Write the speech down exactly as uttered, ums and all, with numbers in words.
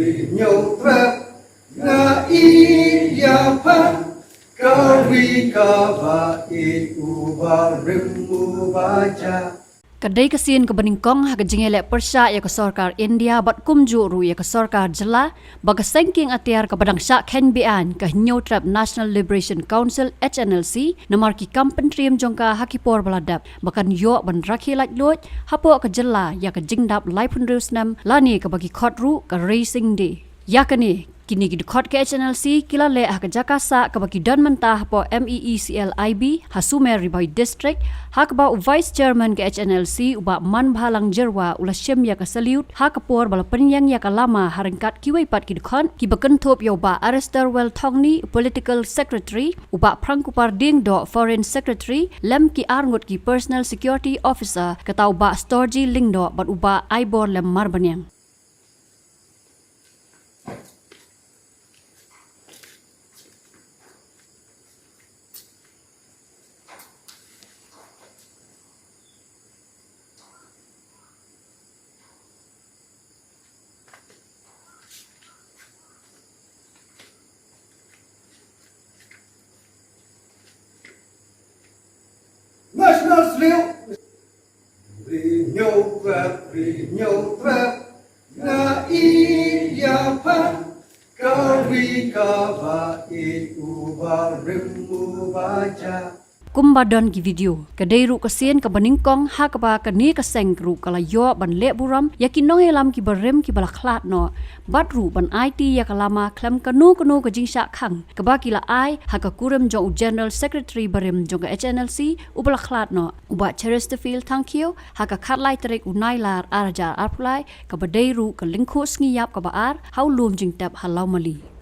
Hynñiew trep nga ïa phan, ka ri kaba ïeit, uba rim uba jah. Ka dei ka sien kaba nyngkong ha ka jingïaleh pyrshah ïa ka sorkar India bad kumjuh ruh ïa ka sorkar jylla, ba ka seng kieng atiar kaba dang shah kheiñ be-aiñ, ka Hynñiew Trep National Liberation Council, H N L C, namar ki kam pyntriem jong ka ha ki por ba la dep, ba kan ïoh ban rakhe laitluid hapoh ka jylla ïa ka jingdap laiphew hynriew snem, lane kaba ki khot ruh ka Raising Day. Ïa kane, kine ki dkhot ka H N L C ki la leh ha ka jaka sah kaba ki don mynta hapoh M E E C L I B, ha Sumer Ri Bhoi District, ha kaba u Vice Chairman ka H N L C, u Bah Manbhalang Jyrwa, u la shim ïa ka salute ha ka por ba la pynïeng ïa ka lama ha ryngkat kiwei pat ki dkhot, kiba kynthup ïa u Bah Arresterwell Thongni, Political Secretary, u Bah Prangkupar Diengdoh, Foreign Secretary, lem ki arngut ki Personal Security Officer, kata u Bah Storji Lyngdoh bad u Bah Aiborlem Marbaniang. National Salute. Ri Hynñiew Trep, Ri Hynñiew Trep, nga ïeit ïa phan, ka ri kaba ïeit, uba rim uba jah. Kumba don ki video, ka dei ruh ka sien kaba nyngkong ha kaba kane ka seng ruh ka la ïoh ban leh burom ïa ki nongïalam kiba rim kiba la khlad noh, bad ruh ban aiti ïa ka lama khlem kano kano ka jingshah khang kaba ki la ai ha ka kurim jong u General Secretary barim jong ka H N L C, uba la khlad noh, u Bah Cherestophil Thangkhiew, ha ka khatlai tarik u Nailar ar hajar arphew lai, kaba dei ruh ka lyngkhuh sngi ïap kaba ar ha u lum jingtep ha Lawmali.